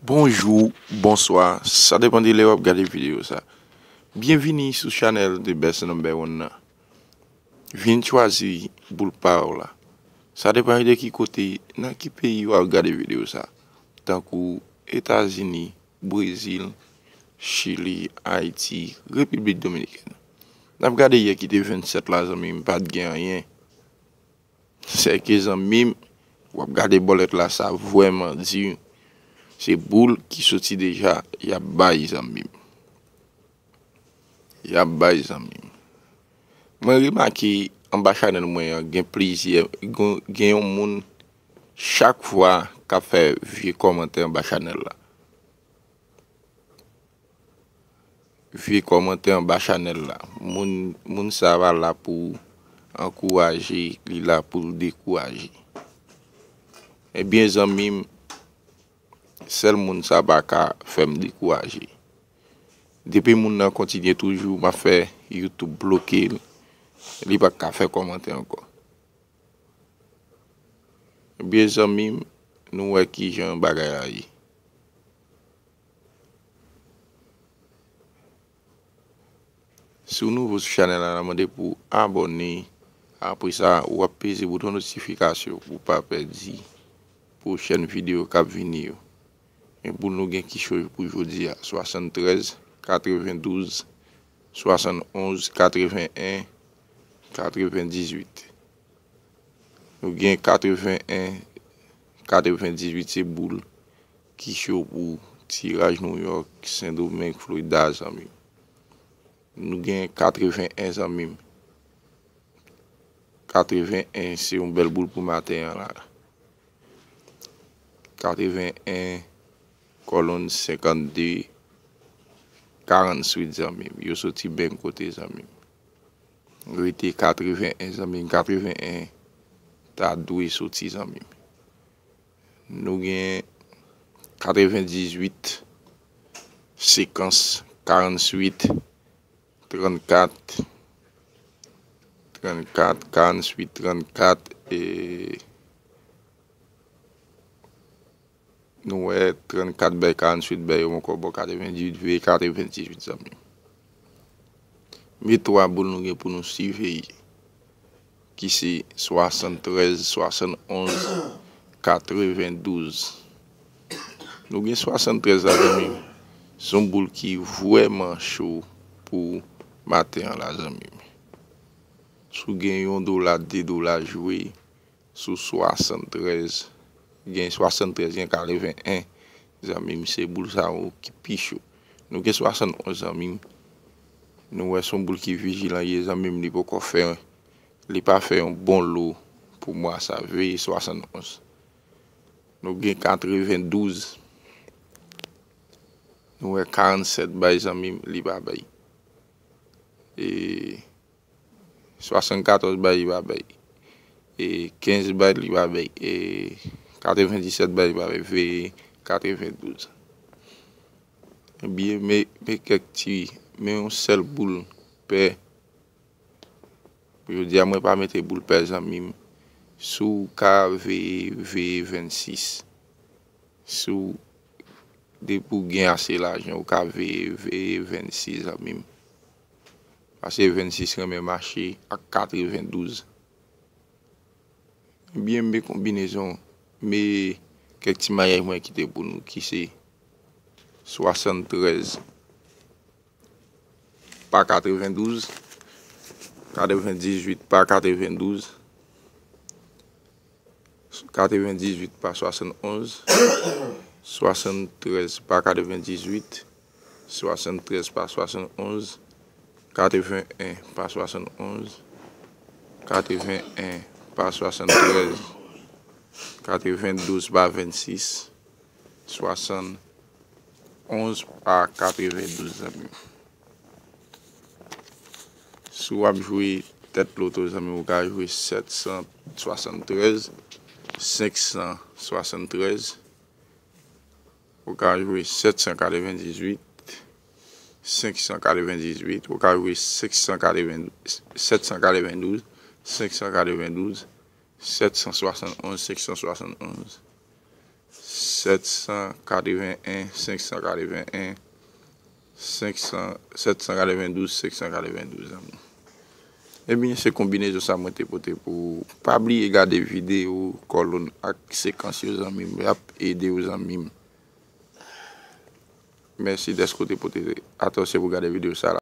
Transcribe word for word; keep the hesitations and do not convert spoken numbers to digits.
Bonjou, bonswa, sa depann de lè w ap gade videyo sa. Byenvini sou chanèl The Best Number One nan. Vin chwazi boul pa w la. Sa depann de ki kote, nan ki peyi w ap gade videyo sa. Tankou Etazini, Brezil, Chili, Ayiti, Repiblik Dominikèn. N ap gade yè ki te vennsèt la, zanmi m, pa t gen anyen. Sèke zanmi m, w ap gade bòlèt la, sa vrèman di, se boul ki soti deja, y ap bay zanmi m. Y ap bay zanmi m. Mwen remake anba chanèl mwen an, gen plizyè, gen, gen yon moun chak fwa k ap fè vye kòmantè anba chanèl la. Vye kòmantè anba chanèl la. Moun, moun sa pa la pou ankouraje, li la pou l dekouraje. Ebyen, zanmi m, sèl moun sa pa ka fè m dekouraje. Depi moun nan kontinye toujou, m ap fè YouTube bloke l, li pa ka fè kòmantè ankò. Ebyen, zanmi m, nou wè kijan bagay la ye. Si w nouvo sou chanèl la, n ap mande pou w abòne. Apre sa, w ap peze bouton notifikasyon pou w pa pèdi pwochèn videyo k ap vini yo. Men boul nou gen ki cho pou jodi a, swasanntrèz, katrevendouz, swasannonz, katreven en, katrevendizuit. Nou gen katreven en, katrevendizuit se boul ki cho pou tiraj Nouyòk, Sendomeng, Florida, zanmi m. Nou gen katreven en, zanmi m. Katreven en se yon bèl boul pou maten an la. Katreven en, kòlonn senkannde, karannsuit, zanmi m. Yo soti menm kote, zanmi m. Rete katreven en, zanmi m. Katreven en ta dwe soti, zanmi m. Nou gen katrevendizuit, sekans, karannsuit, trannkat, trannkat, karannsuit, trannkat, e nou wè trannkat bay, karannsuit bay, yo ankò bò katrevendizuit, veye katrevendizuit, zanmi m. Men twa boul nou gen pou nou siveye, ki se swasanntrèz, swasannonz, katrevendouz. Nou gen swasanntrèz la, zanmi m. Se yon boul ki vrèman cho pou maten an la, zanmi m. Si w gen yon dola, de dola jwe sou swasanntrèz, gen swasanntrèz, gen katreven en, zanmi m, se boul sa yo ki pi cho. Nou gen swasannonz, zanmi m. Nou wè se yon boul ki vijilan ye, zanmi m, li poko fè, li pa fè yon bon lo pou mwa sa, veye swasannonz. Nou gen katrevendouz. Nou wè karannsèt bay, zanmi m, li pa bay. E swasannkatòz bay, li pa bay. E kenz bay, li pa bay. E katrevendisèt bay, li pa bay. Veye katrevendouz. Ebyen, men, men kèk ti, men yon sèl boul pè. Jodi a, mwen pa mete boul pè, zanmi m. Si w ka veye, veye vennsis. Si w, depi w gen ase lajan, ou ka veye, veye vennsis, zanmi m. Paske vennsis renmen mache ak katrevendouz. Ebyen, men konbinezon, men kèk ti mayaj mwen kite pou nou, ki se swasanntrèz pa katrevendouz, katrevendizuit pa katrevendouz, katrevendizuit pa swasannonz, swasanntrèz pa katrevendizuit, swasanntrèz pa swasannonz, katreven en pa swasannonz, katreven en pa swasanntrèz, katrevendouz pa vennsis, swasannonz pa katrevendouz, zanmi m. Si w ap jwe tèt loto, zanmi m, ou ka jwe sèt san swasanntrèz, senk san swasanntrèz, ou ka jwe sèt san katrevendizuit, senk san katrevendizuit, ou ka jwe senk san katreven, sèt san katrevendouz, senk san katrevendouz, sèt san swasannonz, senk san swasannonz, sèt san katreven en, senk san katreven en, senk san, sèt san katreven douz, senk san katreven douz, zanmi. Ebyen, se konbinezon sa mwen te pote pou ou. Pa bliye gade videyo, kòlonn ak sekans yo, zanmi m. Y ap ede w, zanmi m. Mèsi dèske w te pote atansyon pou gade videyo sa la.